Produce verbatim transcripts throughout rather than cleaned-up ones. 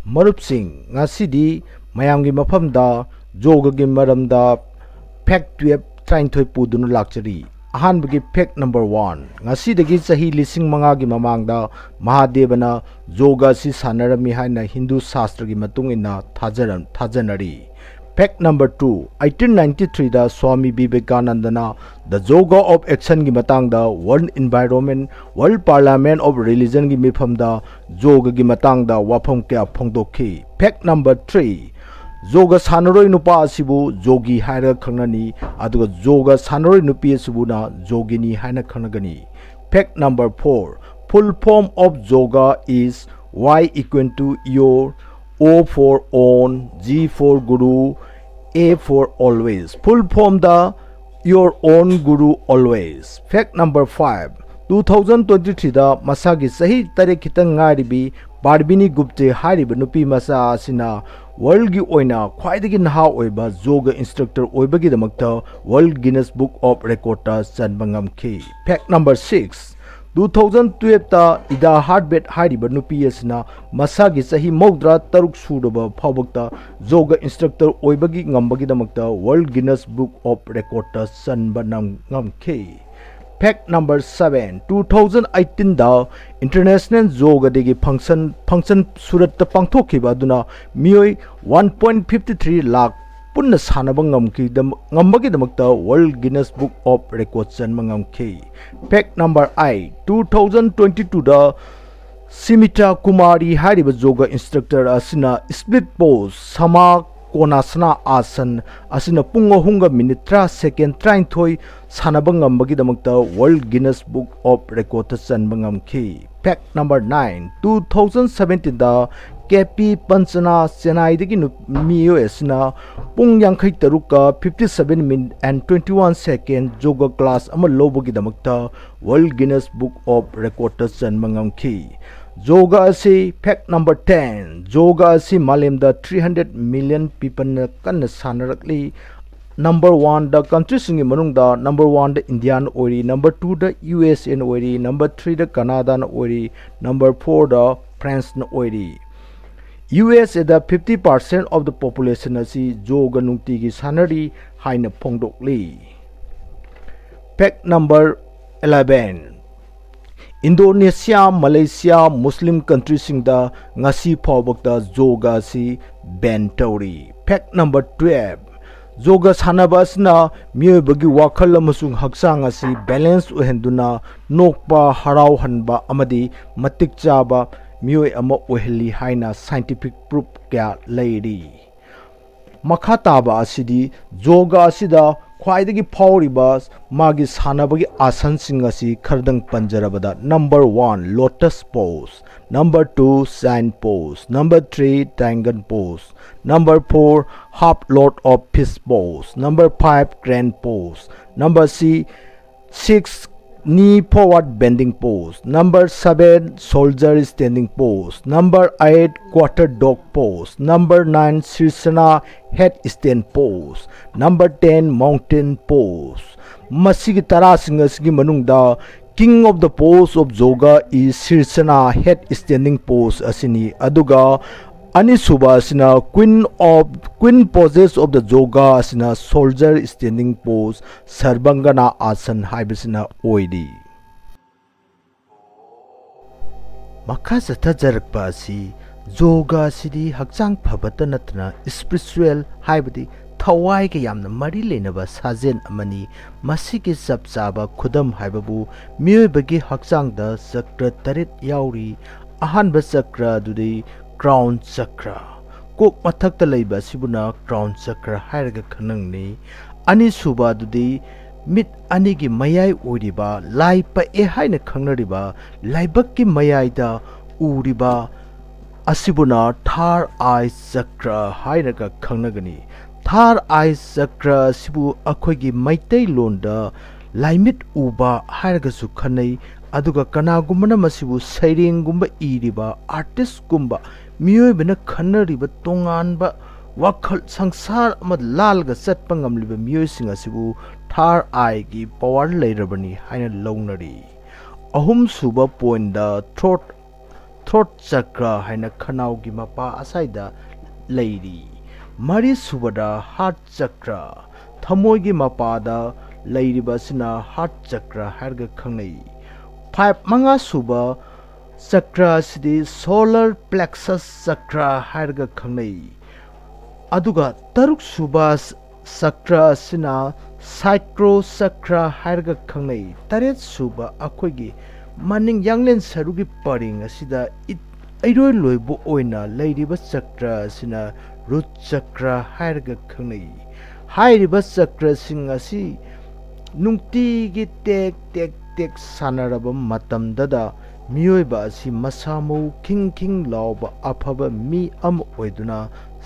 ꯃꯔꯨꯞꯁꯤꯡ, ꯉꯁꯤꯗꯤ ꯃꯌꯥꯝꯒꯤ ꯃꯐꯝꯗ ꯌꯣꯒꯒꯤ ꯃꯔꯝꯗ ꯐꯦꯛ ꯇꯨꯌꯦꯜꯞ ꯇꯔꯥꯅꯤꯊꯣꯏ ꯄꯨꯗꯨꯅ ꯂꯥꯛꯆꯔꯤ꯫ ꯑꯍꯥꯟꯕꯒꯤ ꯐꯦꯛ ꯅꯝꯕꯔ ꯋꯥꯟ, ꯉꯁꯤꯗꯒꯤ ꯆꯍꯤ ꯂꯤꯁꯤꯡ ꯃꯉꯥꯒꯤ ꯃꯃꯥꯡꯗ ꯃꯍꯥꯗꯦꯕꯅ ꯌꯣꯒ ꯑꯁꯤ ꯁꯥꯟꯅꯔꯝꯃꯤ ꯍꯥꯏꯅ ꯍꯤꯟꯗꯨ ꯁꯥꯁꯇ꯭ꯔꯒꯤ ꯃꯇꯨꯡ ꯏꯟꯅ ꯊꯥꯖꯔ-, ꯊꯥꯖꯅꯔꯤ꯫ Fact number two, eighteen ninety-threeꯗ swami ꯕꯤꯕꯦꯀꯥꯅꯟꯗꯅ The Yoga of Actionꯒꯤ ꯃꯇꯥꯡꯗ World Environment, World Parliament of Religionꯒꯤ ꯃꯤꯐꯝꯗ ꯌꯣꯒꯒꯤ ꯃꯇꯥꯡꯗ ꯋꯥꯐꯝ ꯀꯌꯥ ꯐꯣꯡꯗꯣꯛꯈꯤ꯫ Fact number three, ꯌꯣꯒ ꯁꯥꯟꯅꯔꯣꯏ ꯅꯨꯄꯥ ꯑꯁꯤꯕꯨ ꯌꯣꯒꯤ ꯍꯥꯏꯔꯒ ꯈꯪꯅꯅꯤ, ꯑꯗꯨꯒ ꯌꯣꯒ ꯁꯥꯟꯅꯔꯣꯏ ꯅꯨꯄꯤ ꯑꯁꯤꯕꯨꯅ ꯌꯣꯒꯤꯅꯤ ꯍꯥꯏꯅ ꯈꯪꯅꯒꯅꯤ꯫ Fact number four, full form of yoga is Y equal to your O for on, G for guru, A for always. Full formꯗ your own guru always. Fact number five, two thousand twenty-threeꯗ ꯃꯁꯥꯒꯤ ꯆꯍꯤ ꯇꯔꯦꯠ ꯈꯤꯇꯪ ꯉꯥꯏꯔꯤꯕꯤ ꯄꯥꯔꯕꯤꯅꯤ ꯒꯨꯞꯇꯦ ꯍꯥꯏꯔꯤꯕ ꯅꯨꯄꯤ ꯃꯆꯥ ꯑꯁꯤꯅ ꯋꯥꯔꯜꯒꯤ ꯑꯣꯏꯅ ꯈ꯭ꯋꯥꯏꯗꯒꯤ ꯅꯍꯥ ꯑꯣꯏꯕ ꯌꯣꯒ ꯏꯟꯁꯇ꯭ꯔꯛꯇꯔ ꯑꯣꯏꯕꯒꯤꯗꯃꯛꯇ World Guinness Book of Recordꯇ ꯆꯟꯕ ꯉꯝꯈꯤ꯫ Fact number six, two thousand twelveꯇ ꯏꯗꯥ ꯍꯥꯔꯕꯦꯠ ꯍꯥꯏꯔꯤꯕ ꯅꯨꯄꯤ ꯑꯁꯤꯅ ꯃꯁꯥꯒꯤ ꯆꯍꯤ ꯃꯧꯗ꯭ꯔꯥ ꯇꯔꯨꯛ ꯁꯨꯔꯕ ꯐꯥꯎꯕꯛꯇ ꯌꯣꯒ ꯏꯟꯁꯇ꯭ꯔꯛꯇꯔ ꯑꯣꯏꯕꯒꯤ ꯉꯝꯕꯒꯤꯗꯃꯛꯇ World Guinness Book of Recordꯇ ꯆꯟꯕ ꯅꯝ-, ꯉꯝꯈꯤ꯫ Fact number seven, two thousand eighteenꯗ International Yoga Dayꯒꯤ function, function ꯁꯨꯔꯠꯇ ꯄꯥꯡꯊꯣꯛꯈꯤꯕ ꯑꯗꯨꯅ ꯃꯤꯑꯣꯏ one point fifty three lakh ꯄꯨꯟꯅ ꯁꯥꯟꯅꯕ ꯉꯝꯈꯤꯗꯝ-, ꯉꯝꯕꯒꯤꯗꯃꯛꯇ World Guinness Book of Record ꯆꯟꯕ ꯉꯝꯈꯤ꯫ Fact number eight, two thousand twenty-twoꯗ ꯁꯤꯃꯤꯇꯥ Kumari ꯍꯥꯏꯔꯤꯕ ꯌꯣꯒ ꯏꯟꯁꯇ꯭ꯔꯛꯇꯔ ꯑꯁꯤꯅ split pose ꯁꯃꯥ ꯀꯣꯅꯥꯁꯅꯥ ꯑꯥꯁꯟ ꯑꯁꯤꯅ ꯄꯨꯡ ꯑꯍꯨꯝꯒ ꯃꯤꯅꯤꯠ ꯇꯔꯥ ꯁꯦꯀꯦꯟ ꯇꯔꯥꯅꯤꯊꯣꯏ ꯁꯥꯟꯅꯕ ꯉꯝꯕꯒꯤꯗꯃꯛꯇ World Guinness Book of Recordꯇ ꯆꯟꯕ ꯉꯝꯈꯤ꯫ Fact number nine, two thousand seventeenꯗ K P ꯄꯟꯆꯅꯥ ꯆꯦꯟꯅꯥꯏꯗꯒꯤ ꯅꯨ-, ꯃꯤꯑꯣꯏ ꯑꯁꯤꯅ ꯄꯨꯡ ꯌꯥꯡꯈꯩ ꯇꯔꯨꯛꯀ fifty seven minute and twenty one second yoga class ꯑꯃ ꯂꯧꯕꯒꯤꯗꯃꯛꯇ World Guinness Book of Recordꯇ ꯆꯟꯕ ꯉꯝꯈꯤ꯫ ꯌꯣꯒ ꯑꯁꯤ, fact number ten, ꯌꯣꯒ ꯑꯁꯤ ꯃꯥꯂꯦꯝꯗ three hundred million peopleꯅ ꯀꯟꯅ ꯁꯥꯟꯅꯔꯛꯂꯤ꯫ Number oneꯗ, countryꯁꯤꯡꯒꯤ ꯃꯅꯨꯡꯗ number oneꯗ Indiaꯅ ꯑꯣꯏꯔꯤ, number twoꯗ U S Aꯅ ꯑꯣꯏꯔꯤ, number threeꯗ Canadaꯅ ꯑꯣꯏꯔꯤ, number fourꯗ Franceꯅ ꯑꯣꯏꯔꯤ꯫ ꯌꯨ ꯑꯦꯁ ꯑꯦꯗ fifty percent of the population ꯑꯁꯤ ꯌꯣꯒ ꯅꯨꯡꯇꯤꯒꯤ ꯁꯥꯟꯅꯔꯤ ꯍꯥꯏꯅ ꯐꯣꯡꯗꯣꯛꯂꯤ꯫ Fact number eleven, Indonesia, Malaysia, ꯃꯨꯁꯂꯤꯝ ꯀꯟꯇ꯭ꯔꯤꯁꯤꯡꯗ ꯉꯁꯤ ꯐꯥꯎꯕꯗ ꯌꯣꯒ ꯑꯁꯤ ꯕꯦꯟ ꯇꯧꯔꯤ꯫ Fact number twelve, ꯌꯣꯒ ꯁꯥꯟꯅꯕ ꯑꯁꯤꯅ ꯃꯤꯑꯣꯏꯕꯒꯤ ꯋꯥꯈꯜ ꯑꯃꯁꯨꯡ ꯍꯛꯆꯥꯡ ꯑꯁꯤ ꯕꯦꯂꯦꯟꯁ ꯑꯣꯏꯍꯟꯗꯨꯅ ꯅꯣꯛꯄ, ꯍꯔꯥꯎꯍꯟꯕ ꯑꯃꯗꯤ ꯃꯇꯤꯛ ꯆꯥꯕ ꯃꯤꯑꯣꯏ ꯑꯃ ꯑꯣꯏꯍꯜꯂꯤ ꯍꯥꯏꯅ ꯁꯥꯏꯟꯇꯤꯐꯤꯛ ꯄ꯭ꯔꯨꯐ ꯀꯌꯥ ꯂꯩꯔꯤ꯫ ꯃꯈꯥ ꯇꯥꯕ ꯑꯁꯤꯗꯤ ꯌꯣꯒ ꯑꯁꯤꯗ ꯈ꯭ꯋꯥꯏꯗꯒꯤ ꯐꯥꯎꯔꯤꯕ ꯃꯥꯒꯤ ꯁꯥꯟꯅꯕꯒꯤ ꯑꯥꯁꯟꯁꯤꯡ ꯑꯁꯤ ꯈꯔꯗꯪ ꯄꯟꯖꯔꯕꯗ, number one, lotus pose, number two, saint pose, number three, dragon pose, number four, half lotus of fish pose, number five, crane pose, number six, knee forward bending pose, number seven, soldier standing pose, number eight, quarter dog pose, number nine, sirsana headstand pose, number ten, mountain pose꯫ ꯃꯁꯤꯒꯤ ꯇꯔꯥꯁꯤꯡ ꯑꯁꯤꯒꯤ ꯃꯅꯨꯡꯗ king of the pose of yoga is sirsana headstanding pose ꯑꯁꯤꯅꯤ꯫ ꯑꯗꯨꯒ ꯑꯅꯤꯁꯨꯕ ꯑꯁꯤꯅ queen of, queen poses of the yoga ꯑꯁꯤꯅ soldier standing pose, ꯁꯔꯕꯪꯒꯅꯥ ꯑꯥꯁꯟ ꯍꯥꯏꯕꯁꯤꯅ ꯑꯣꯏꯔꯤ꯫ ꯃꯈꯥ ꯆꯠꯊꯖꯔꯛꯄ ꯑꯁꯤ ꯌꯣꯒ ꯑꯁꯤꯗꯤ ꯍꯛꯆꯥꯡ ꯐꯕꯇ ꯅꯠꯇꯅ ꯏꯁꯄꯤꯔꯤꯆꯨꯋꯦꯜ, ꯍꯥꯏꯕꯗꯤ ꯊꯋꯥꯏꯒ ꯌꯥꯝꯅ ꯃꯔꯤ ꯂꯩꯅꯕ ꯁꯥꯖꯦꯜ ꯑꯃꯅꯤ꯫ ꯃꯁꯤꯒꯤ ꯆꯞ ꯆꯥꯕ ꯈꯨꯗꯝ ꯍꯥꯏꯕꯕꯨ ꯃꯤꯑꯣꯏꯕꯒꯤ ꯍꯛꯆꯥꯡꯗ ꯆꯀ꯭ꯔ ꯇꯔꯦꯠ ꯌꯥꯎꯔꯤ꯫ ꯑꯍꯥꯟꯕ ꯆꯀ꯭ꯔ ꯑꯗꯨꯗꯤ ꯀ꯭ꯔꯥꯎꯟ ꯆꯀ꯭ꯔ, ꯀꯣꯛ ꯃꯊꯛꯇ ꯂꯩꯕ ꯑꯁꯤꯕꯨꯅ ꯀ꯭ꯔꯥꯎꯟ ꯆꯀ꯭ꯔ ꯍꯥꯏꯔꯒ ꯈꯪꯅꯩ꯫ ꯑꯅꯤꯁꯨꯕ ꯑꯗꯨꯗꯤ ꯃꯤꯠ ꯑꯅꯤꯒꯤ ꯃꯌꯥꯏ ꯑꯣꯏꯔꯤꯕ, ꯂꯥꯏ ꯄꯛꯑꯦ ꯍꯥꯏꯅ ꯈꯪꯅꯔꯤꯕ ꯂꯥꯏꯕꯛꯀꯤ ꯃꯌꯥꯏꯗ ꯎꯔꯤꯕ ꯑꯁꯤꯕꯨꯅ ꯊꯥꯔ ꯑꯥꯏ ꯆꯀ꯭ꯔ ꯍꯥꯏꯔꯒ ꯈꯪꯅꯒꯅꯤ꯫ ꯊꯥꯔ ꯑꯥꯏ ꯆꯀ꯭ꯔ ꯑꯁꯤꯕꯨ ꯑꯩꯈꯣꯏꯒꯤ ꯃꯩꯇꯩꯂꯣꯟꯗ ꯂꯥꯏꯃꯤꯠ ꯎꯕ ꯍꯥꯏꯔꯒꯁꯨ ꯈꯟꯅꯩ꯫ ꯑꯗꯨꯒ ꯀꯅꯥꯒꯨꯝꯕꯅ ꯃꯁꯤꯕꯨ ꯁꯩꯔꯦꯡꯒꯨꯝꯕ ꯏꯔꯤꯕ ꯑꯥꯔꯇꯤꯁꯀꯨꯝꯕ ꯃꯤꯑꯣꯏꯕꯅ ꯈꯟꯅꯔꯤꯕ ꯇꯣꯉꯥꯟꯕ ꯋꯥꯈꯜ, ꯁꯪꯁꯥꯔ ꯑꯃ ꯂꯥꯜꯂꯒ ꯆꯠꯄ ꯉꯝꯂꯤꯕ ꯃꯤꯑꯣꯏꯁꯤꯡ ꯑꯁꯤꯕꯨ ꯊꯥꯔ ꯑꯥꯏꯒꯤ ꯄꯋꯥꯔ ꯂꯩꯔꯕꯅꯤ ꯍꯥꯏꯅ ꯂꯧꯅꯔꯤ꯫ ꯑꯍꯨꯝꯁꯨꯕ ꯄꯣꯏꯟꯗ ꯊ꯭ꯔꯣꯠ, ꯊ꯭ꯔꯣꯠ ꯆꯀ꯭ꯔ ꯍꯥꯏꯅ ꯈꯅꯥꯎꯒꯤ ꯃꯄꯥ ꯑꯁꯥꯏꯗ ꯂꯩꯔꯤ꯫ ꯃꯔꯤꯁꯨꯕꯗ ꯍꯥꯔꯠ ꯆꯀ꯭ꯔ, ꯊꯃꯣꯏꯒꯤ ꯃꯄꯥꯗ ꯂꯩꯔꯤꯕ ꯑꯁꯤꯅ ꯍꯥꯔꯠ ꯆꯀ꯭ꯔ ꯍꯥꯏꯔꯒ ꯈꯪꯅꯩ꯫ ꯐꯥꯏꯚ, ꯃꯉꯥꯁꯨꯕ ꯆꯀ꯭ꯔ ꯑꯁꯤꯗꯤ ꯁꯣꯂꯔ ꯄ꯭ꯂꯦꯛꯁꯁ ꯆꯀ꯭ꯔ ꯍꯥꯏꯔꯒ ꯈꯪꯅꯩ꯫ ꯑꯗꯨꯒ ꯇꯔꯨꯛꯁꯨꯕ ꯆꯀ꯭ꯔ ꯑꯁꯤꯅ ꯁꯥꯏꯀ꯭ꯔꯣ ꯆꯀ꯭ꯔ ꯍꯥꯏꯔꯒ ꯈꯪꯅꯩ꯫ ꯇꯔꯦꯠꯁꯨꯕ ꯑꯩꯈꯣꯏꯒꯤ ꯃꯅꯤꯡ ꯌꯥꯡꯂꯦꯟ ꯁꯔꯨꯒꯤ ꯄꯔꯦꯡ ꯑꯁꯤꯗ ꯏ-, ꯏꯔꯣꯏ ꯂꯣꯏꯕ ꯑꯣꯏꯅ ꯂꯩꯔꯤꯕ ꯆꯀ꯭ꯔ ꯑꯁꯤꯅ ꯔꯨꯠ ꯆꯀ꯭ꯔ ꯍꯥꯏꯔꯒ ꯈꯪꯅꯩ꯫ ꯍꯥꯏꯔꯤꯕ ꯆꯀ꯭ꯔꯁꯤꯡ ꯑꯁꯤ ꯅꯨꯡꯇꯤꯒꯤ ꯇꯦꯛ ꯇꯦꯛ ꯇꯦꯛ ꯁꯥꯟꯅꯔꯕ ꯃꯇꯝꯗꯗ ꯃꯤꯑꯣꯏꯕ ꯑꯁꯤ ꯃꯁꯥ ꯃꯎ ꯈꯤꯡ ꯈꯤꯡ ꯂꯥꯎꯕ ꯑꯐꯕ ꯃꯤ ꯑꯃ ꯑꯣꯏꯗꯨꯅ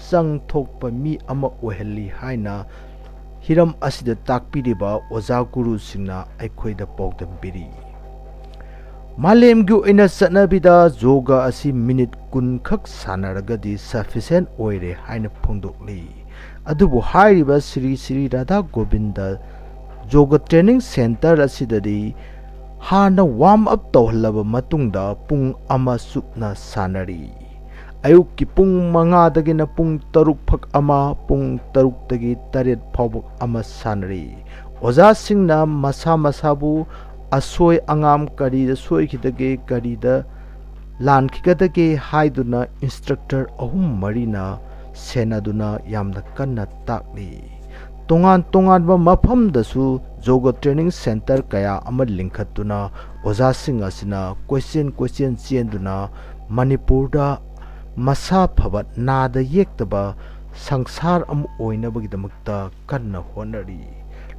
ꯆꯪ ꯊꯣꯛꯄ ꯃꯤ ꯑꯃ ꯑꯣꯏꯍꯜꯂꯤ ꯍꯥꯏꯅ ꯍꯤꯔꯝ ꯑꯁꯤꯗ ꯇꯥꯛꯄꯤꯔꯤꯕ ꯑꯣꯖꯥ ꯒꯨꯔꯨꯁꯤꯡꯅ ꯑꯩꯈꯣꯏꯗ ꯄꯥꯎꯗꯝ ꯄꯤꯔꯤ꯫ ꯃꯥꯂꯦꯝꯒꯤ ꯑꯣꯏꯅ ꯆꯠꯅꯕꯤꯗ ꯌꯣꯒ ꯑꯁꯤ ꯃꯤꯅꯤꯠ ꯀꯨꯟ ꯈꯛ ꯁꯥꯟꯅꯔꯒꯗꯤ sufficient ꯑꯣꯏꯔꯦ ꯍꯥꯏꯅ ꯐꯣꯡꯗꯣꯛꯂꯤ꯫ ꯑꯗꯨꯕꯨ ꯍꯥꯏꯔꯤꯕ ꯁ꯭ꯔꯤ ꯁ꯭ꯔꯤ ꯔꯥꯙꯥ ꯒꯣꯕꯤꯟꯗ ꯌꯣꯒ training centre ꯑꯁꯤꯗꯗꯤ ꯍꯥꯟꯅ warm up ꯇꯧꯍꯜꯂꯕ ꯃꯇꯨꯡꯗ ꯄꯨꯡ ꯑꯃ ꯆꯨꯞꯅ ꯁꯥꯟꯅꯔꯤ꯫ ꯑꯌꯨꯛꯀꯤ ꯄꯨꯡ ꯃꯉꯥꯗꯒꯤꯅ ꯄꯨꯡ ꯇꯔꯨꯛ ꯐꯛ ꯑꯃ, ꯄꯨꯡ ꯇꯔꯨꯛꯇꯒꯤ ꯇꯔꯦꯠ ꯐꯥꯎꯕ ꯑꯃ ꯁꯥꯟꯅꯔꯤ꯫ ꯑꯣꯖꯥꯁꯤꯡꯅ ꯃꯁꯥ ꯃꯁꯥꯕꯨ ꯑꯁꯣꯏ ꯑꯉꯥꯝ ꯀꯔꯤꯗ ꯁꯣꯏꯈꯤꯗꯒꯦ, ꯀꯔꯤꯗ ꯂꯥꯟꯈꯤꯒꯗꯒꯦ ꯍꯥꯏꯗꯨꯅ instructor ꯑꯍꯨꯝ ꯃꯔꯤꯅ ꯁꯦꯟꯅꯗꯨꯅ ꯌꯥꯝꯅ ꯀꯟꯅ ꯇꯥꯛꯂꯤ꯫ ꯇꯣꯉꯥꯟ ꯇꯣꯉꯥꯟꯕ ꯃꯐꯝꯗꯁꯨ ꯌꯣꯒ training centre ꯀꯌꯥ ꯑꯃ ꯂꯤꯡꯈꯠꯇꯨꯅ ꯑꯣꯖꯥꯁꯤꯡ ꯑꯁꯤꯅ ꯀꯣꯏꯆꯦꯟ ꯀꯣꯏꯆꯦꯟ ꯆꯦꯟꯗꯨꯅ ꯃꯅꯤꯄꯨꯔꯗ ꯃꯁꯥ ꯐꯕ, ꯅꯥꯗ ꯌꯦꯛꯇꯕ ꯁꯪꯁꯥꯔ ꯑꯃ ꯑꯣꯏꯅꯕꯒꯤꯗꯃꯛꯇ ꯀꯟꯅ ꯍꯣꯠꯅꯔꯤ꯫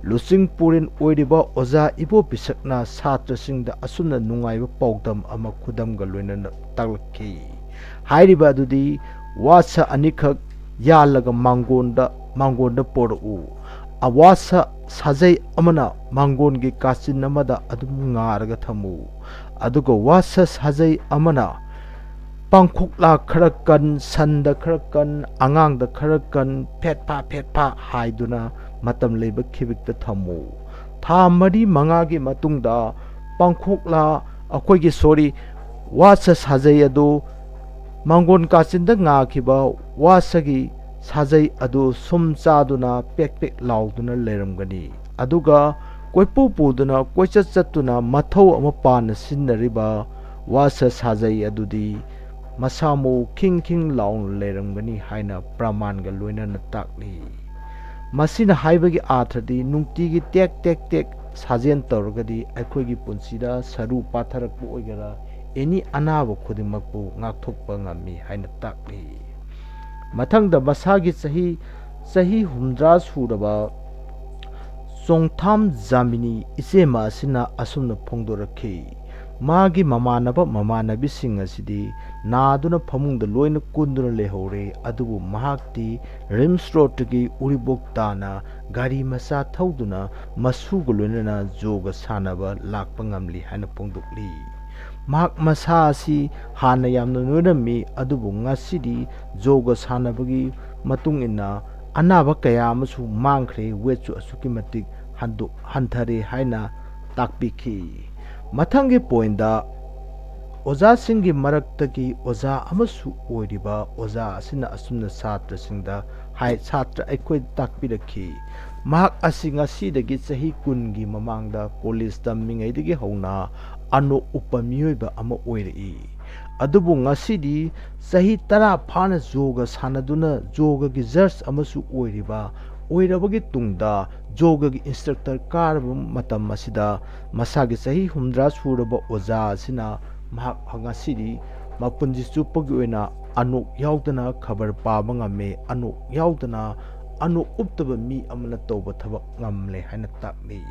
ꯂꯨꯆꯤꯡ ꯄꯨꯔꯦꯟ ꯑꯣꯏꯔꯤꯕ ꯑꯣꯖꯥ ꯏꯕꯣꯕꯤꯁꯛꯅ ꯁꯥꯇ꯭ꯔꯁꯤꯡꯗ ꯑꯁꯨꯝꯅ ꯅꯨꯡꯉꯥꯏꯕ ꯄꯥꯎꯗꯝ ꯑꯃ ꯈꯨꯗꯝꯒ ꯂꯣꯏꯅꯅ ꯇꯥꯛꯂꯛꯈꯤ꯫ ꯍꯥꯏꯔꯤꯕ ꯑꯗꯨꯗꯤ ꯋꯥꯁ ꯑꯅꯤꯈꯛ ꯌꯥꯜꯂꯒ ꯃꯥꯡꯒꯣꯟꯗ, ꯃꯥꯡꯒꯣꯟꯗ ꯄꯣꯔꯛꯎ꯫ ꯑ, ꯋꯥꯁ ꯁꯥꯖꯩ ꯑꯃꯅ ꯃꯥꯡꯒꯣꯟꯒꯤ ꯀꯥꯆꯤꯟ ꯑꯃꯗ ꯑꯗꯨꯝ ꯉꯥꯔꯒ ꯊꯝꯃꯨ꯫ ꯑꯗꯨꯒ ꯋꯥꯁ ꯁꯥꯖꯩ ꯑꯃꯅ ꯄꯥꯡꯈꯣꯛꯂꯥ ꯈꯔ ꯀꯟ, ꯁꯟꯗ ꯈꯔ ꯀꯟ, ꯑꯉꯥꯡꯗ ꯈꯔ ꯀꯟ, ꯐꯦꯠ ꯐꯥ ꯐꯦꯠ ꯐꯥ ꯍꯥꯏꯗꯨꯅ ꯃꯇꯝ ꯂꯩꯕ ꯈꯤꯕꯤꯛꯇ ꯊꯝꯃꯨ꯫ ꯊꯥ ꯃꯔꯤ ꯃꯉꯥꯒꯤ ꯃꯇꯨꯡꯗ ꯄꯥꯡꯈꯣꯛꯂꯥ, ꯑꯩꯈꯣꯏꯒꯤ, sorry, ꯋꯥꯁ ꯁꯥꯖꯩ ꯑꯗꯨ ꯃꯥꯡꯒꯣꯟ ꯀꯥꯆꯤꯟꯗ ꯉꯥꯈꯤꯕ ꯋꯥꯁꯒꯤ ꯁꯥꯖꯩ ꯑꯗꯨ ꯁꯨꯝ ꯆꯥꯗꯨꯅ ꯄꯦꯛ ꯄꯦꯛ ꯂꯥꯎꯗꯨꯅ ꯂꯩꯔꯝꯒꯅꯤ꯫ ꯑꯗꯨꯒ ꯀꯣꯏꯄꯨ ꯄꯨꯗꯨꯅ ꯀꯣꯏꯆꯠ ꯆꯠꯇꯨꯅ ꯃꯊꯧ ꯑꯃ ꯄꯥꯟꯅ ꯁꯤꯖꯤꯟꯅꯔꯤꯕ ꯋꯥꯁ ꯁꯥꯖꯩ ꯑꯗꯨꯗꯤ ꯃꯁꯥ ꯃꯎ ꯈꯤꯡ ꯈꯤꯡ ꯂꯥꯎꯅ ꯂꯩꯔꯝꯒꯅꯤ ꯍꯥꯏꯅ ꯄ꯭ꯔꯃꯥꯟꯒ ꯂꯣꯏꯅꯅ ꯇꯥꯛꯂꯤ꯫ ꯃꯁꯤꯅ ꯍꯥꯏꯕꯒꯤ ꯑꯥꯔꯊꯗꯤ ꯅꯨꯡꯇꯤꯒꯤ ꯇꯦꯛ ꯇꯦꯛ ꯇꯦꯛ ꯁꯥꯖꯦꯜ ꯇꯧꯔꯒꯗꯤ ꯑꯩꯈꯣꯏꯒꯤ ꯄꯨꯟꯁꯤꯗ ꯁꯔꯨ ꯄꯥꯊꯔꯛꯄ ꯑꯣꯏꯒꯦꯔꯥ, ꯑꯦꯅꯤ ꯑꯅꯥꯕ ꯈꯨꯗꯤꯡꯃꯛꯄꯨ ꯉꯥꯛꯊꯣꯛꯄ ꯉꯝꯃꯤ ꯍꯥꯏꯅ ꯇꯥꯛꯂꯤ꯫ ꯃꯊꯪꯗ ꯃꯁꯥꯒꯤ ꯆꯍꯤ, ꯆꯍꯤ ꯍꯨꯝꯗ꯭ꯔꯥ ꯁꯨꯔꯕ ꯆꯣꯡꯊꯥꯝ ꯖꯥꯃꯤꯅꯤ ꯏꯆꯦꯃ ꯑꯁꯤꯅ ꯑꯁꯨꯝꯅ ꯐꯣꯡꯗꯣꯔꯛꯈꯤ, ꯃꯥꯒꯤ ꯃꯃꯥꯟꯅꯕ ꯃꯃꯥꯟꯅꯕꯤꯁꯤꯡ ꯑꯁꯤꯗꯤ ꯅꯥꯗꯨꯅ ꯐꯃꯨꯡꯗ ꯂꯣꯏꯅ ꯀꯨꯟꯗꯨꯅ ꯂꯩꯍꯧꯔꯦ, ꯑꯗꯨꯕꯨ ꯃꯍꯥꯛꯇꯤ ꯔꯤꯝꯁ ꯔꯣꯗꯇꯒꯤ ꯎꯔꯤꯄꯣꯛ ꯇꯥꯅ ꯒꯥꯔꯤ ꯃꯆꯥ ꯊꯧꯗꯨꯅ ꯃꯁꯨꯒ ꯂꯣꯏꯅꯅ ꯖꯣꯒ ꯁꯥꯟꯅꯕ ꯂꯥꯛꯄ ꯉꯝꯂꯤ ꯍꯥꯏꯅ ꯐꯣꯡꯗꯣꯛꯂꯤ꯫ ꯃꯍꯥꯛ ꯃꯁꯥ ꯑꯁꯤ ꯍꯥꯟꯅ ꯌꯥꯝꯅ ꯅꯣꯏꯔꯝꯃꯤ, ꯑꯗꯨꯕꯨ ꯉꯁꯤꯗꯤ ꯖꯣꯒ ꯁꯥꯟꯅꯕꯒꯤ ꯃꯇꯨꯡ ꯏꯟꯅ ꯑꯅꯥꯕ ꯀꯌꯥ ꯑꯃꯁꯨ ꯃꯥꯡꯈ꯭ꯔꯦ, ꯋꯦꯠꯁꯨ ꯑꯁꯨꯛꯀꯤ ꯃꯇꯤꯛ ꯍꯟꯗꯣꯛ-, ꯍꯟꯊꯔꯦ ꯍꯥꯏꯅ ꯇꯥꯛꯄꯤꯈꯤ꯫ ꯃꯊꯪꯒꯤ ꯄꯣꯏꯟꯗ ꯑꯣꯖꯥꯁꯤꯡꯒꯤ ꯃꯔꯛꯇꯒꯤ ꯑꯣꯖꯥ ꯑꯃꯁꯨ ꯑꯣꯏꯔꯤꯕ ꯑꯣꯖꯥ ꯑꯁꯤꯅ ꯑꯁꯨꯝꯅ ꯁꯥꯇ꯭ꯔꯁꯤꯡꯗ ꯍꯥꯏ, ꯁꯥꯇ꯭ꯔ ꯑꯩꯈꯣꯏꯗ ꯇꯥꯛꯄꯤꯔꯛꯈꯤ꯫ ꯃꯍꯥꯛ ꯑꯁꯤ ꯉꯁꯤꯗꯒꯤ ꯆꯍꯤ ꯀꯨꯟꯒꯤ ꯃꯃꯥꯡꯗ ꯀꯣꯂꯦꯖ ꯇꯝꯃꯤꯉꯩꯗꯒꯤ ꯍꯧꯅ ꯑꯅꯣꯛ ꯎꯞꯄ ꯃꯤꯑꯣꯏꯕ ꯑꯃ ꯑꯣꯏꯔꯛꯏ꯫ ꯑꯗꯨꯕꯨ ꯉꯁꯤꯗꯤ ꯆꯍꯤ ꯇꯔꯥ ꯐꯥꯅ ꯖꯣꯒ ꯁꯥꯟꯅꯗꯨꯅ ꯖꯣꯒꯒꯤ ꯖꯖ ꯑꯃꯁꯨ ꯑꯣꯏꯔꯤꯕ, ꯑꯣꯏꯔꯕꯒꯤ ꯇꯨꯡꯗ ꯖꯣꯒꯒꯤ ꯏꯟꯁꯇ꯭ꯔꯛꯇꯔ ꯀꯥꯔꯕ ꯃꯇꯝ ꯑꯁꯤꯗ ꯃꯁꯥꯒꯤ ꯆꯍꯤ ꯍꯨꯝꯗ꯭ꯔꯥ ꯁꯨꯔꯕ ꯑꯣꯖꯥ ꯑꯁꯤꯅ ꯃꯍꯥꯛ ꯉꯁꯤꯗꯤ ꯃꯄꯨꯟꯁꯤ ꯆꯨꯞꯄꯒꯤ ꯑꯣꯏꯅ ꯑꯅꯣꯛ ꯌꯥꯎꯗꯅ ꯈꯕꯔ ꯄꯥꯕ ꯉꯝꯃꯦ, ꯑꯅꯣꯛ ꯌꯥꯎꯗꯅ, ꯑꯅꯣꯛ ꯎꯞꯇꯕ ꯃꯤ ꯑꯃꯅ ꯇꯧꯕ ꯊꯕꯛ ꯉꯝꯂꯦ ꯍꯥꯏꯅ ꯇꯥꯛꯂꯤ꯫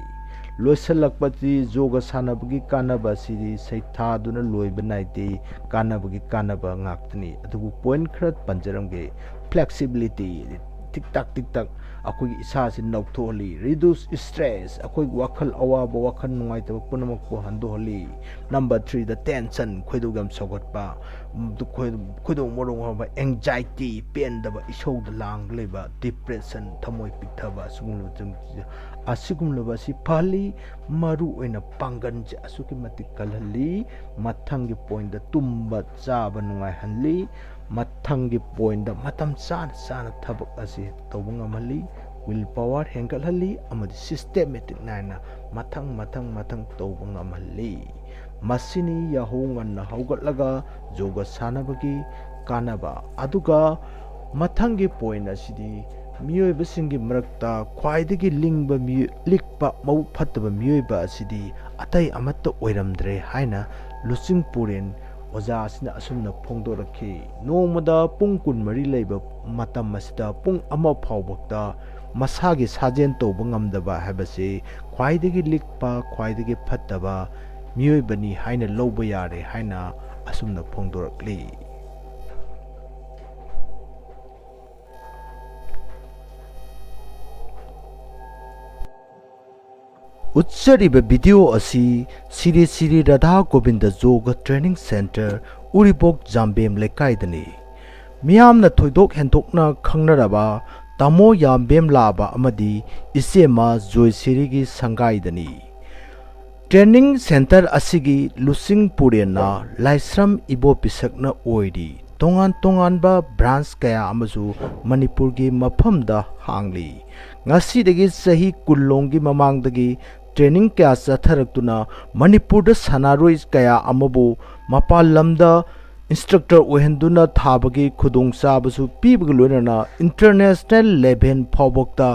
ꯂꯣꯏꯁꯤꯜꯂꯛꯄꯗꯤ ꯖꯣꯒ ꯁꯥꯟꯅꯕꯒꯤ ꯀꯥꯟꯅꯕ ꯑꯁꯤꯗꯤ ꯁꯩꯊꯥꯗꯨꯅ ꯂꯣꯏꯕ ꯅꯥꯏꯗꯦ, ꯀꯥꯟꯅꯕꯒꯤ ꯀꯥꯟꯅꯕ ꯉꯥꯛꯇꯅꯤ꯫ ꯑꯗꯨꯕꯨ ꯄꯣꯏꯟ ꯈꯔ ꯄꯟꯖꯔꯝꯒꯦ꯫ ꯐ꯭ꯂꯦꯛꯁꯤꯕꯤꯂꯤꯇꯤ, ꯇꯤꯛ ꯇꯥꯛ ꯇꯤꯛ ꯇꯥꯛ ꯑꯩꯈꯣꯏꯒꯤ ꯏꯁꯥꯁꯤ ꯅꯧꯊꯣꯛꯍꯜꯂꯤ꯫ Reduce stress, ꯑꯩꯈꯣꯏꯒꯤ ꯋꯥꯈꯜ ꯑꯋꯥꯕ, ꯋꯥꯈꯜ ꯅꯨꯡꯉꯥꯏꯇꯕ ꯄꯨꯝꯅꯃꯛꯄꯨ ꯍꯟꯗꯣꯛꯍꯜꯂꯤ꯫ Number three ꯗ tension, ꯈꯣꯏꯗꯧ ꯌꯥꯝ ꯁꯧꯒꯠꯄ, ꯈꯣꯏ- ꯈꯣꯏꯗꯧ ꯃꯔꯣꯡ ꯍꯧꯕ, anxiety, ꯄꯦꯟꯗꯕ, ꯏꯁꯧꯗ ꯂꯥꯡꯗ ꯂꯩꯕ, depression, ꯊꯃꯣꯏ ꯄꯤꯛꯊꯕ, ꯑꯁꯤꯒꯨꯝꯂꯕ ꯑꯁꯤꯒꯨꯝꯂꯕ ꯑꯁꯤ ꯐꯍꯜꯂꯤ꯫ ꯃꯔꯨ ꯑꯣꯏꯅ ꯄꯥꯡꯒꯜꯁꯦ ꯑꯁꯨꯛꯀꯤ ꯃꯇꯤꯛ ꯀꯜꯍꯜꯂꯤ꯫ ꯃꯊꯪꯒꯤ point ꯇ ꯇꯨꯝꯕ ꯆꯥꯕ ꯅꯨꯡꯉꯥꯏꯍꯜꯂꯤ꯫ ꯃꯊꯪꯒꯤ point ꯇ ꯃꯇꯝ ꯆꯥꯅ ꯆꯥꯅ ꯊꯕꯛ ꯑꯁꯤ ꯇꯧꯕ ꯉꯝꯍꯜꯂꯤ꯫ Will power ꯍꯦꯟꯒꯠꯍꯜꯂꯤ ꯑꯃꯗꯤ systematic ꯅꯥꯏꯅ ꯃꯊꯪ ꯃꯊꯪ ꯃꯊꯪ ꯇꯧꯕ ꯉꯝꯍꯜꯂꯤ꯫ ꯃꯁꯤꯅꯤ ꯌꯥꯍꯧ ꯉꯟꯅ ꯍꯧꯒꯠꯂꯒ ꯌꯣꯒ ꯁꯥꯟꯅꯕꯒꯤ ꯀꯥꯟꯅꯕ꯫ ꯑꯗꯨꯒ ꯃꯊꯪꯒꯤ point ꯑꯁꯤꯗꯤ ꯃꯤꯑꯣꯏꯕꯁꯤꯡꯒꯤ ꯃꯔꯛꯇ ꯈ꯭ꯋꯥꯏꯗꯒꯤ ꯂꯤꯡꯕ ꯃꯤꯑꯣ- ꯂꯤꯛꯄ ꯃꯕꯨꯛ ꯐꯠꯇꯕ ꯃꯤꯑꯣꯏꯕ ꯑꯁꯤꯗꯤ ꯑꯇꯩ ꯑꯃꯠꯇ ꯑꯣꯏꯔꯝꯗ꯭ꯔꯦ ꯍꯥꯏꯅ ꯂꯨꯆꯤꯡ ꯄꯨꯔꯦꯟ ꯑꯣꯖꯥ ꯑꯁꯤꯅ ꯑꯁꯨꯝꯅ ꯐꯣꯡꯗꯣꯔꯛꯈꯤ꯫ ꯅꯣꯡꯃꯗ ꯄꯨꯡ ꯀꯨꯟꯃꯔꯤ ꯂꯩꯕ ꯃꯇꯝ ꯑꯁꯤꯗ ꯄꯨꯡ ꯑꯃ ꯐꯥꯎꯕꯇ ꯃꯁꯥꯒꯤ ꯁꯥꯖꯦꯜ ꯇꯧꯕ ꯉꯝꯗꯕ ꯍꯥꯏꯕꯁꯤ ꯈ꯭ꯋꯥꯏꯗꯒꯤ ꯂꯤꯛꯄ, ꯈ꯭ꯋꯥꯏꯗꯒꯤ ꯐꯠꯇꯕ ꯃꯤꯑꯣꯏꯕꯅꯤ ꯍꯥꯏꯅ ꯂꯧꯕ ꯌꯥꯔꯦ ꯍꯥꯏꯅ ꯑꯁꯨꯝꯅ ꯐꯣꯡꯗꯣꯔꯛꯂꯤ꯫ ꯎꯠꯆꯔꯤꯕ video ꯑꯁꯤ ꯁꯤꯔꯤ ꯁꯤꯔꯤ ꯔꯥꯙꯥ ꯒꯣꯕꯤꯟꯗ ꯌꯣꯒ training centre, ꯎꯔꯤꯄꯣꯛ ꯖꯥꯝꯕꯦꯝ ꯂꯩꯀꯥꯏꯗꯅꯤ꯫ ꯃꯤꯌꯥꯝꯅ ꯊꯣꯏꯗꯣꯛ ꯍꯦꯟꯗꯣꯛꯅ ꯈꯪꯅꯔꯕ ꯇꯥꯃꯣ ꯌꯥꯝꯕꯦꯝ ꯂꯥꯕ ꯑꯃꯗꯤ ꯏꯆꯦꯃ ꯖꯣꯏꯁꯤꯔꯤꯒꯤ ꯁꯪꯒꯥꯏꯗꯅꯤ꯫ Training centre ꯑꯁꯤꯒꯤ ꯂꯨꯆꯤꯡ ꯄꯨꯔꯦꯟꯅ ꯂꯥꯏꯁ꯭ꯔꯝ ꯏꯕꯣ ꯄꯤꯁꯛꯅ ꯑꯣꯏꯔꯤ꯫ ꯇꯣꯉꯥꯟ ꯇꯣꯉꯥꯟꯕ branch ꯀꯌꯥ ꯑꯃꯁꯨ ꯃꯅꯤꯄꯨꯔꯒꯤ ꯃꯐꯝꯗ ꯍꯥꯡꯂꯤ꯫ ꯉꯁꯤꯗꯒꯤ ꯆꯍꯤ ꯀꯨꯟ ꯂꯣꯝꯒꯤ ꯃꯃꯥꯡꯗꯒꯤ training ꯀꯌꯥ ꯆꯠꯊꯔꯛꯇꯨꯅ ꯃꯅꯤꯄꯨꯔꯗ ꯁꯥꯟꯅꯔꯣꯏ ꯀꯌꯥ ꯑꯃꯕꯨ ꯃꯄꯥꯟ ꯂꯝꯗ instructor ꯑꯣꯏꯍꯟꯗꯨꯅ ꯊꯥꯕꯒꯤ ꯈꯨꯗꯣꯡꯆꯥꯕꯁꯨ ꯄꯤꯕꯒ ꯂꯣꯏꯅꯅ international level ꯐꯥꯎꯕꯇ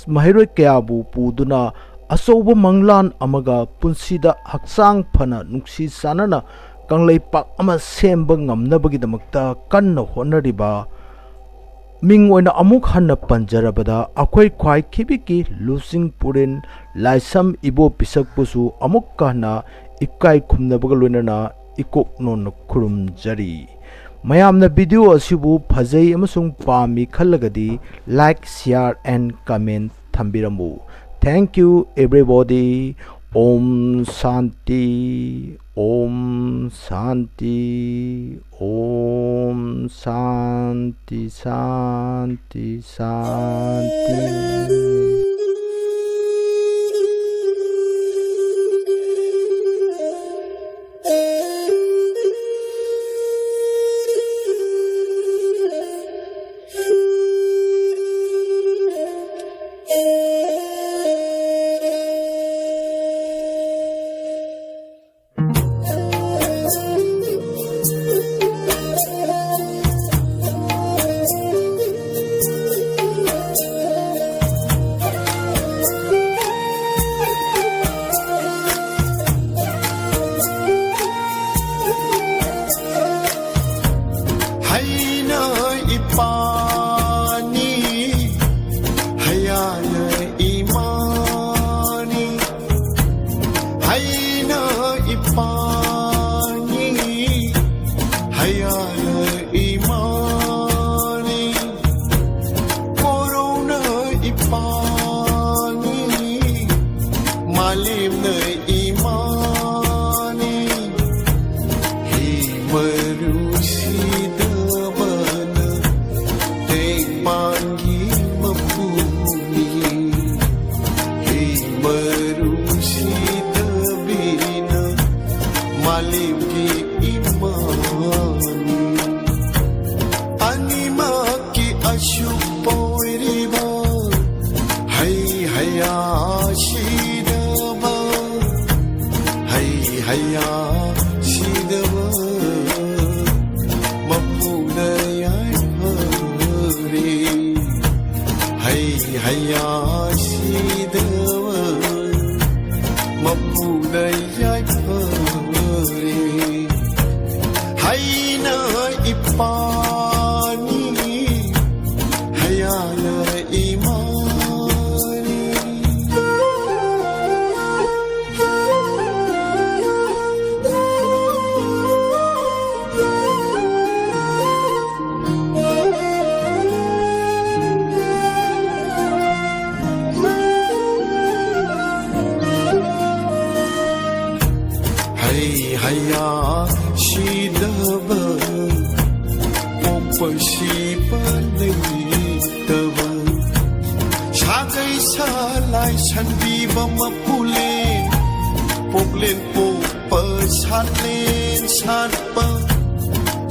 ꯃꯍꯩꯔꯣꯏ ꯀꯌꯥꯕꯨ ꯄꯨꯗꯨꯅ ꯑꯆꯧꯕ ꯃꯪꯂꯥꯟ ꯑꯃꯒ ꯄꯨꯟꯁꯤꯗ ꯍꯛꯆꯥꯡ ꯐꯅ ꯅꯨꯡꯁꯤ ꯆꯥꯟꯅꯅ ꯀꯪꯂꯩꯄꯥꯛ ꯑꯃ ꯁꯦꯝꯕ ꯉꯝꯅꯕꯒꯤꯗꯃꯛꯇ ꯀꯟꯅ ꯍꯣꯠꯅꯔꯤꯕ ꯃꯤꯡ ꯑꯣꯏꯅ ꯑꯃꯨꯛ ꯍꯟꯅ ꯄꯟꯖꯔꯕꯗ ꯑꯩꯈꯣꯏ ꯈ꯭ꯋꯥꯏ ꯈꯤꯕꯤꯛꯀꯤ ꯂꯨꯆꯤꯡ ꯄꯨꯔꯦꯟ ꯂꯥꯏꯁ꯭ꯔꯝ ꯏꯕꯣ ꯄꯤꯁꯛꯄꯨꯁꯨ ꯑꯃꯨꯛꯀ ꯍꯟꯅ ꯏꯀꯥꯏ ꯈꯨꯝꯅꯕꯒ ꯂꯣꯏꯅꯅ ꯏꯀꯣꯛ ꯅꯣꯟꯅ ꯈꯨꯔꯨꯝꯖꯔꯤ꯫ ꯃꯌꯥꯝꯅ video ꯑꯁꯤꯕꯨ ꯐꯖꯩ ꯑꯃꯁꯨꯡ ꯄꯥꯝꯃꯤ ꯈꯜꯂꯒꯗꯤ like, share and comment ꯊꯝꯕꯤꯔꯝꯃꯨ꯫ Thank you everybody. Om Shanti, Om Shanti, Om Shanti, Shanti, Shanti. Haina ipani, hayana imani. Haina ipani, hayana imani. Corona ipani, malimna imani. Hi marusidabana, tengpangi mapuni. Hi marusidabina, malimgi imani. Animaki ashupoiriba, hai haya shidaba, hai haya shidaba, mapuna yai hari. Hai haya shidaba, mapuna yai hari. Haina ipani, hayana imani. ꯄꯤꯕ ꯂꯩꯇꯕ, ꯁꯥꯒꯩ ꯁꯥꯂꯥꯏ ꯁꯟꯕꯤꯕ ꯃꯄꯨꯂꯦꯟ, ꯄꯣꯛꯂꯦꯟ ꯄꯣꯛꯄ ꯁꯥꯠꯂꯦꯟ ꯁꯥꯠꯄ,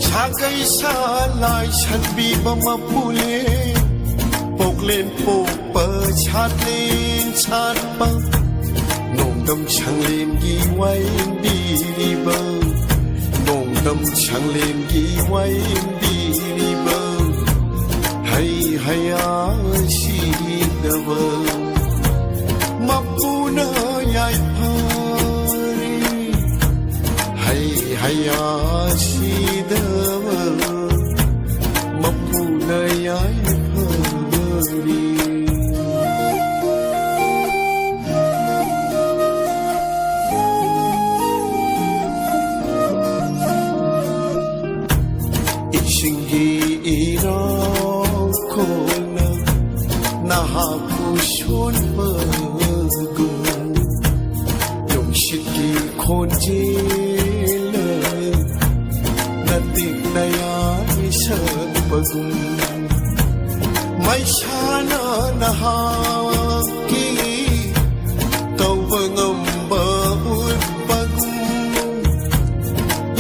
ꯁꯥꯒꯩ ꯁꯥꯂꯥꯏ ꯁꯟꯕꯤꯕ ꯃꯄꯨꯂꯦꯟ, ꯄꯣꯛꯂꯦꯟ ꯄꯣꯛꯄ ꯁꯥꯠꯂꯦꯟ ꯁꯥꯠꯄ, ꯅꯣꯡꯗꯝ ꯁꯪꯂꯦꯟꯒꯤ ꯋꯥꯌꯦꯟꯕꯤꯔꯤꯕ, ꯅꯣꯡꯗꯝ ꯁꯪꯂꯦꯟꯒꯤ ꯋꯥꯌꯦꯟꯕꯤꯔꯤꯕ, ꯍꯩ ꯍꯌꯥ ꯁꯤꯗꯕ ꯃꯄꯨꯅ ꯌꯥꯏꯐꯔꯦ, ꯍꯩ ꯍꯌꯥ ꯁꯤꯗꯕ ꯃꯄꯨꯅ ꯌꯥꯏꯐꯔꯦ꯫ ꯏꯁꯤꯡꯒꯤ ꯏꯔꯥꯎ ꯈꯣꯡꯅ ꯅꯍꯥꯛꯄꯨ ꯁꯣꯟꯕꯒꯨꯝ, ꯅꯨꯡꯁꯤꯠꯀꯤ ꯈꯣꯟꯖꯦꯜꯅ ꯅꯇꯤꯛ ꯅꯌꯥꯏ ꯁꯛꯄꯒꯨꯝ, ꯃꯩꯁꯥꯅ ꯅꯍꯥꯛꯀꯤ ꯇꯧꯕ ꯉꯝꯕ ꯎꯠꯄꯒꯨꯝ,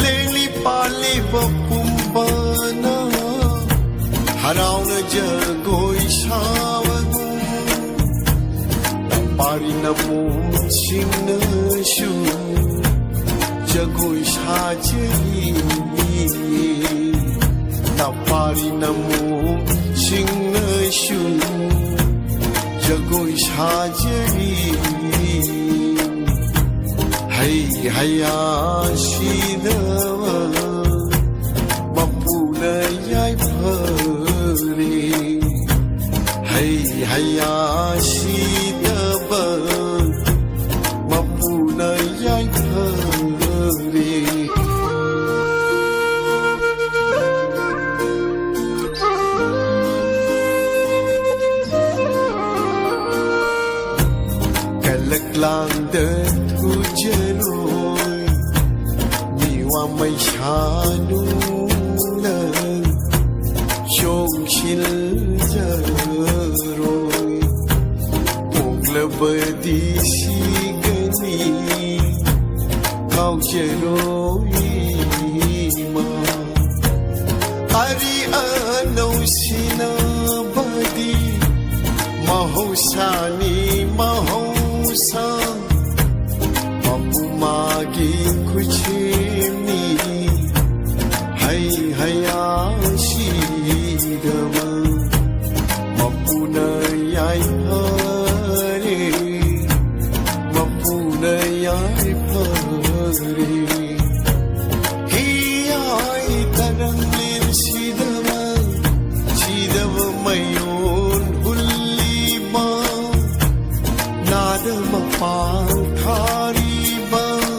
ꯂꯦꯡꯂꯤ ꯄꯥꯜꯂꯤꯕ ꯄꯨꯝꯕꯅ ꯍꯔꯥꯎꯅ ꯖꯒꯣꯏ ꯁꯥꯕꯒꯨꯝ, ꯅꯄꯥꯔꯤ ꯅꯃꯣꯝꯁꯤꯡꯅꯁꯨ ꯖꯒꯣꯏ ꯁꯥꯖꯔꯤ꯫ ꯅꯄꯥꯔꯤ ꯅꯃꯣꯝꯁꯤꯡꯅꯁꯨ ꯖꯒꯣꯏ ꯁꯥꯖꯔꯤ꯫ ꯍꯩ ꯍꯌꯥ ꯁꯤꯗꯕ ꯃꯄꯨꯅ ꯌꯥꯏꯐꯔꯦ꯫ ꯍꯩ ꯍꯌꯥ ꯁꯤꯗꯕ ꯃꯄꯨꯅ ꯌꯥꯏꯐꯔꯦ꯫ ꯀꯂꯛꯂꯥꯡꯗ ꯊꯨꯖꯔꯣꯏ ꯃꯤꯋꯥ ꯃꯩꯁꯥꯅꯨꯅ ꯆꯣꯛꯁꯤꯜꯖꯔꯣꯏ꯫ ꯄꯣꯛꯂꯕꯗꯤ ꯁꯤꯒꯅꯤ, ꯀꯥꯎꯖꯔꯣꯏ ꯏꯃꯥ꯫ ꯑꯔꯤ ꯑꯅꯧ ꯁꯤꯟꯅꯕꯗꯤ ꯃꯍꯧꯁꯥꯅꯤ, ꯃꯍꯧꯁꯥ꯫ ꯃꯄꯨ ꯃꯥꯒꯤ ꯈꯨꯠꯁꯨ